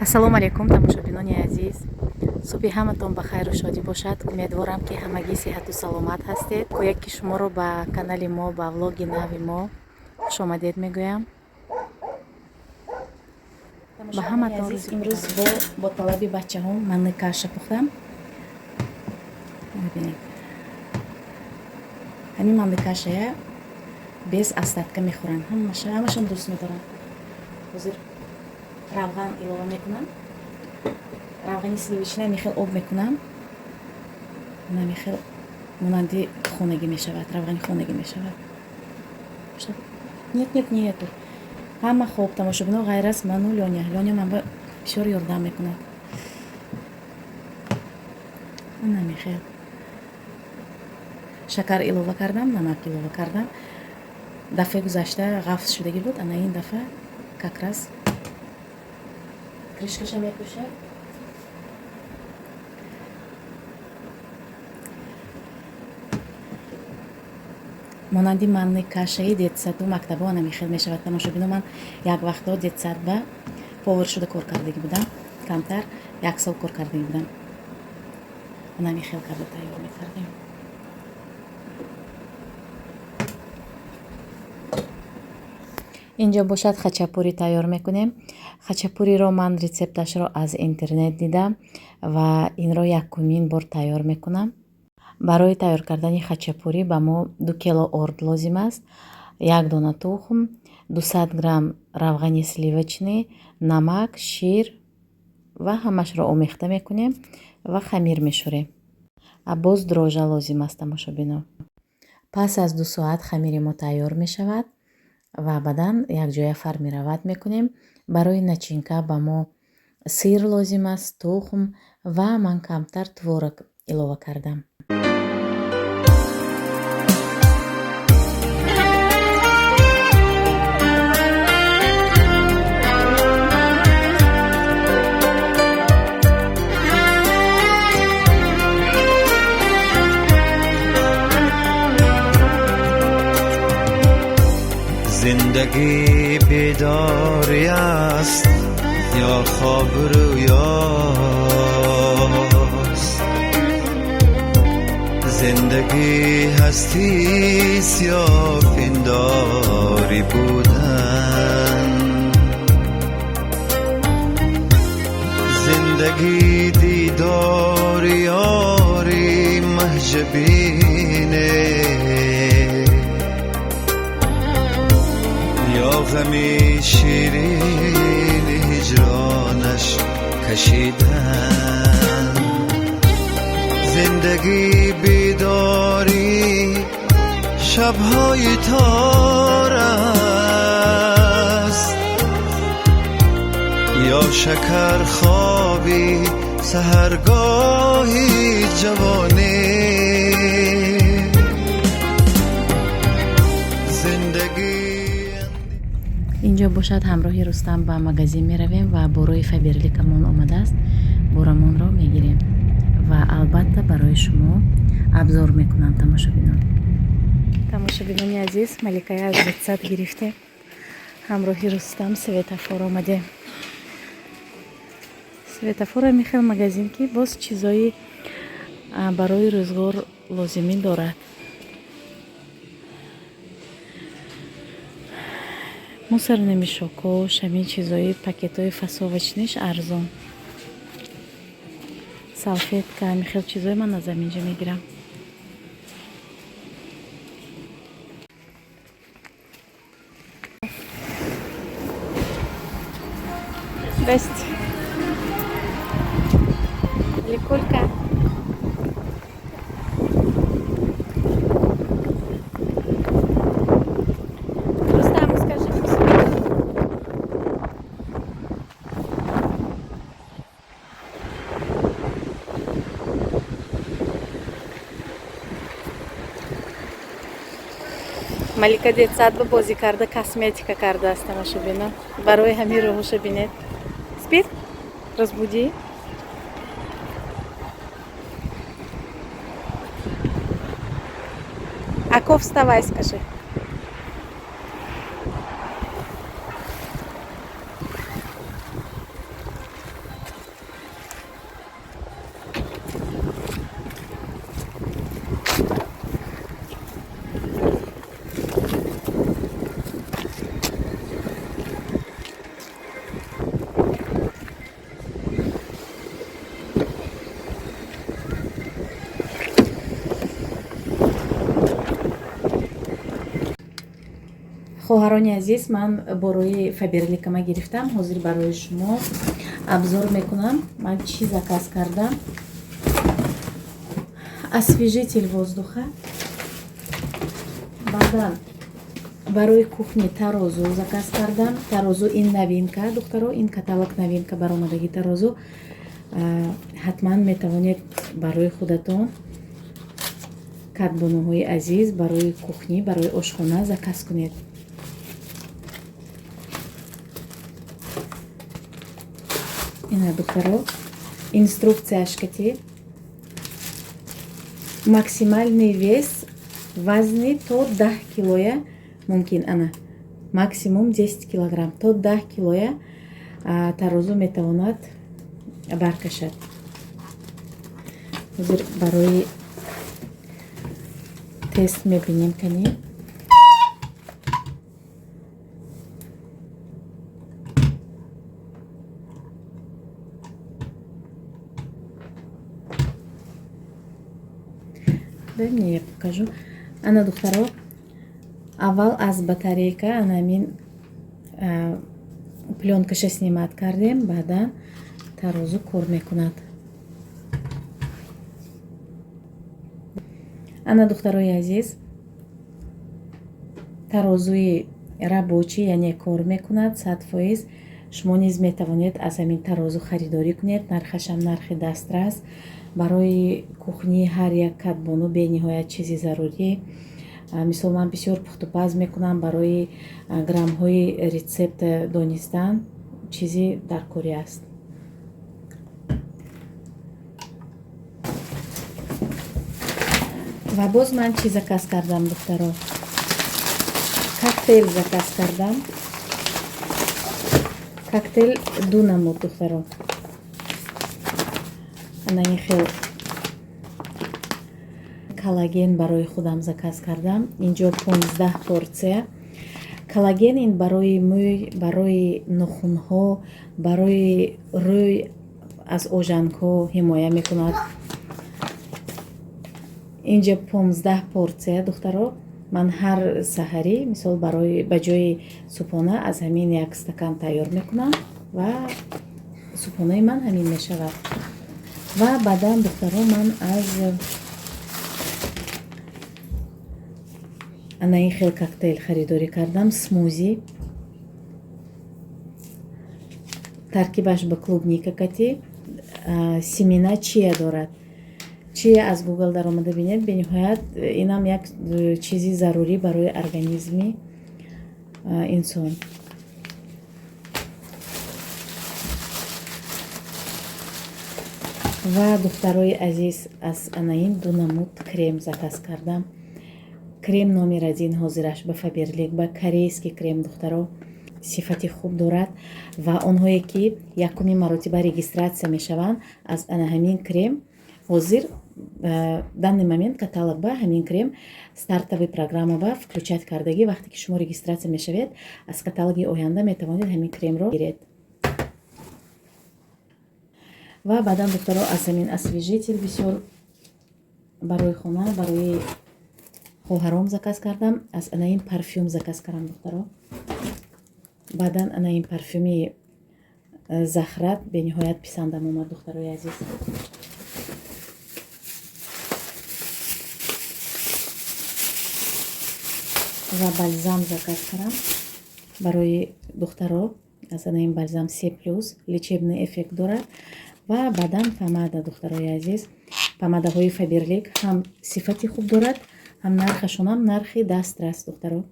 Ассалому алайкум, тамошобинони азиз. Субҳи ҳаматон ба хайру шодӣ бошад. Умедворам, ки ҳамагӣ сиҳату саломат ҳастед. Яке шуморо ба канали мо, ба влоги нави мо хушомадед мегӯям. Ба ҳаматон азиз, имрӯз бо талаби бачаҳо манный каша пухтам. Мебинед, ҳамин манный кашая без остатка мехӯранд, ҳамаша, ҳамашон дӯст медоранд. Ҳозир равған илова мекунам, равғани сливочный михел об мекунам, намихел монанди хонагӣ мешавад, равғани хонагӣ мешавад. Нет, нет, нету. Ҳама хоб, тамошобино, ғайр аз ману Лёня. Лёня манба бисёр ёрдам мекунад. Намихел шакар илова кардам, намак илова кардам. Дафъаи гузашта ғафз шудагӣ буд, ана ин дафъа как раз. Крышкаша мепӯшад. Монанди манный кашаи детсаду мактабо ана михел мешавад, тамошобино. Ман як вақтҳо детсад ба повар шуда кор кардагӣ будам, камтар як сол кор кардагӣ будам, ана михел карда тайёр мекардем. Инҷо бошад, хачапури тайёр мекунем. Хачапуриро ман рецепташро аз интернет дидам ва инро якумин бор тайёр мекунам. Барои тайёр кардани хачапурӣ ба мо 2 кило орд лозим аст, як дона тухм, 200 грамм равғани сливочный, намак, шир ва ҳамашро омехта мекунем ва хамир мешӯрем. Боз дрожжа лозим аст, тамошобино. Пас аз 2 соат хамири мо тайёр мешавад ва баъдан якҷоя формировать мекунем. Барои начинка ба мо сыр лозим аст, тухм ва ман камтар творог илова кардам. زندگی بیداری است یا خواب رویاست؟ زندگی هستی یا پنداری بودن؟ زندگی دیدار یاری مهجبینه یا غمی شیرین هجرانش کشیدن؟ زندگی بیداری شبهای تار است یا شکر خوابی سحرگاهی جوانی؟ زندگی Инҷо бошад, ҳамроҳи Рустам ба магазин меравем ва борои Фаберликамон омадааст, борамонро мегирем ва албатта барои шумо обзор мекунам, тамошобинон. Тамошобинони азиз, Маликая аз детсад гирифтем, ҳамроҳи Рустам Светофор омадем. Светофор михел магазин, ки боз чизои барои рӯзгор лозимӣ дорад. Мусорный мешокош, ҳамин чизои пакетҳои фасовочныйш арзон, салфетка, ҳамин хел чизое ман аз ҳаминҷа мегирам. Здрасте. Ликулька. Рустам, скажи спасибо. Малика детсад ба бозӣ карда, косметика кардааст, тамошобино. Барои ҳамин рӯҳуша бинед. Спит? Разбуди. Ако, вставай, скажи. Хоҳарони азиз, ман борои Фаберликама гирифтам. Ҳозир барои шумо обзор мекунам, ман чӣ заказ кардам. Освежитель воздуха, баъдан барои кухни тарозу заказ кардам. Тарозу ин новинка, духтаро, ин каталог новинка баромадаги тарозу. Ҳатман метавонед барои худатон, кадбонуҳои азиз, барои кухни, барои ошхона заказ кунед. Ина, духтаро, инструкцияш кати. Максимальный вес вазни то 10 килоя мумкин. Ана, максимум 10 килограмм, то 10 килоя тарозу метавонад баркашад. Ҳозир барои тест мебинем. Кани, дай мне, я покажу. Ана, духтаро, аввал аз батарейка ана ҳамин плёнкаша снимать кардем, баъдан тарозу кор мекунад. Ана, духтарои азиз, тарозуи рабочий, яъне кор мекунад 100%. Шумо низ метавонед аз ҳамин тарозу харидорӣ кунед. Нархашам нархи дастрас. Барои кухнии ҳар як кадбону бениҳоят чизи зарурӣ. Мисол, ман бисёр пухтупаз мекунам, барои граммҳои рецепт донистан чизи даркорӣ аст. Ва боз ман чӣ заказ кардам, духтаро? Коктейл заказ кардам. Коктейл ду намуд, духтаро. Ана ин хел коллаген барои худам заказ кардам. Инҷо 15 порция коллаген. Ин барои мӯй, барои нохунҳо, барои рӯй, аз ожангҳо ҳимоя мекунад. Инҷа 15 порция, духтаро. Ман ҳар саҳарӣ, мисол, барои ба ҷои субҳона аз ҳамин як стакан тайёр мекунам ва субҳонаи ман ҳамин мешавад. Ва баъдан, духтаро, ман аз ана ин хел коктейл харидорӣ кардам, смузи. Таркибаш ба клубника кати семена чия дорад. Чия аз Гугл даромада бинед. Бениҳоят инам як чизи зарурӣ барои организми инсон. Ва, духтарои азиз, аз ана ин ду намуд крем заказ кардам. Крем номер один ҳозираш ба Фаберлик, ба корейский крем, духтаро, сифати хуб дорад. Ва онҳое ки якуми маротиба регистрация мешаванд, аз ана ҳамин крем ҳозир, данный момент каталог ба ҳамин крем стартовый программа ба включать кардагӣ. Вақте ки шумо регистрация мешавед, аз каталоги оянда метавонед ҳамин кремро гиред. Ва баъдан, духтаро, аз ҳамин освежитель бисёр барои хона, барои хоҳаром заказ кардам. Аз ана ин парфюм заказ кардам, духтаро. Баъдан ана ин парфюми Захрат бениҳоят писандам омад, духтарои азиз. Ва бальзам заказ кардам барои духтаро. Аз ана ин бальзам С плюс, лечебный эффект дорад. Ва баъдан помада, духтарои азиз. Помадаҳои Фаберлик ҳам сифати хуб дорад, ҳам нархашонам нархи дастрас, духтаро.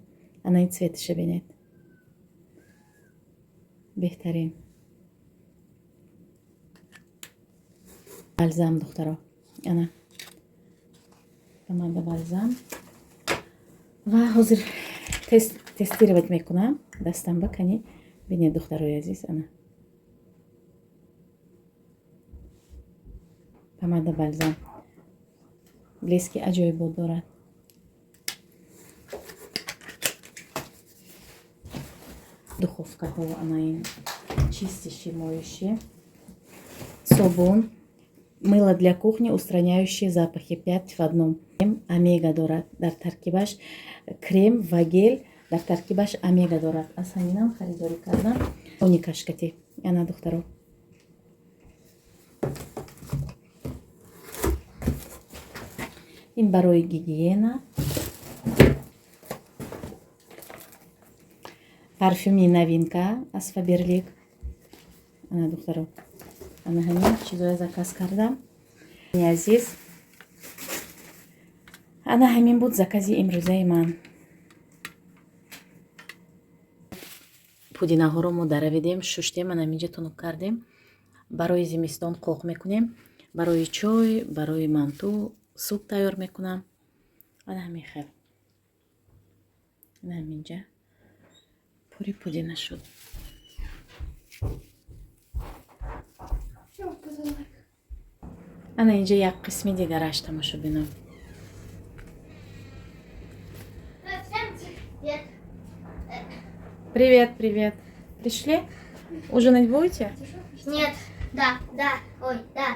Ана ин цветаша бинед, беҳтарин бальзам, духтаро. Ана помада, бальзам. Ва ҳозир тестировать мекунам дастам ба. Кани, бинед, духтарои азиз, ана помада, бальзам, блески аҷоибот дорад. Духовкаҳо, ана ин чистящий, моющий собун, мыло для кухни, устраняющие запахи, пять в одном. Омега дорад дар таркибаш, крем ва гель. Дар таркибаш омега дорад. Аз ҳаминам харидорӣ кардам. Тоникашкати. Ана, духтаро. Ин барои гигиена. Парфюми новинка аз Фаберлик. Ана, духтаро. Ана ҳамин чизоя заказ кардам. Азиз. Ана ҳамин буд закази имрӯзаи ман. Пудинаҳоро мо даравидем, шуштем, ана ҳаминҷа тунук кардем. Барои зимистон қоқ мекунем, барои чой, барои манту, суп тайёр мекунам. Ана ҳамин хел. Ана ҳаминҷа пури пудина шуд. Ана инҷа як қисми дигараш, тамошобино. Привет, привет. Пришли? Ужинать будете? Нет, да, да, ой, да.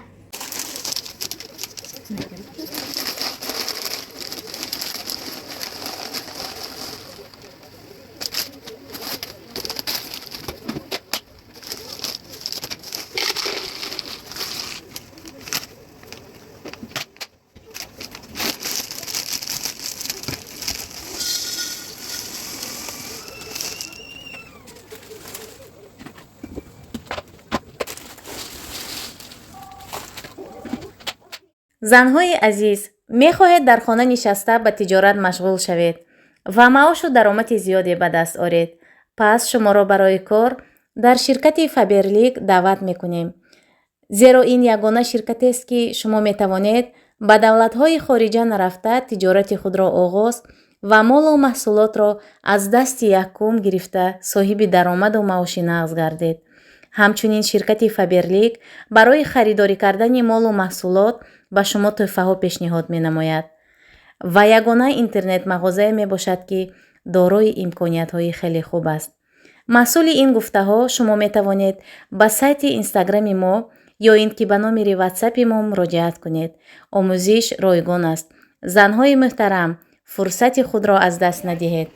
Занҳои азиз, мехоҳед дар хона нишаста ба тиҷорат машғул шавед ва маошу даромади зиёде ба даст оред. Пас шуморо барои кор дар ширкати Фаберлик даъват мекунем. Зеро ин ягона ширкатест, ки шумо метавонед ба давлатҳои хориҷа нарафта тиҷорати худро оғоз ва молу маҳсулотро аз дасти якум гирифта соҳиби даромаду маоши нағз гардед. Ҳамчунин ширкати Фаберлик барои харидорӣ кардани молу маҳсулот ба шумо тӯҳфаҳо пешниҳод менамояд ва ягона интернет-мағозае мебошад, ки дорои имкониятҳои хеле хуб аст. Маҳсули ин гуфтаҳо шумо метавонед ба сайти инстаграми мо ё ин ки ба номери ватсапи мо муроҷиат кунед. Омӯзиш ройгон аст. Занҳои муҳтарам, фурсати худро аз даст надиҳед.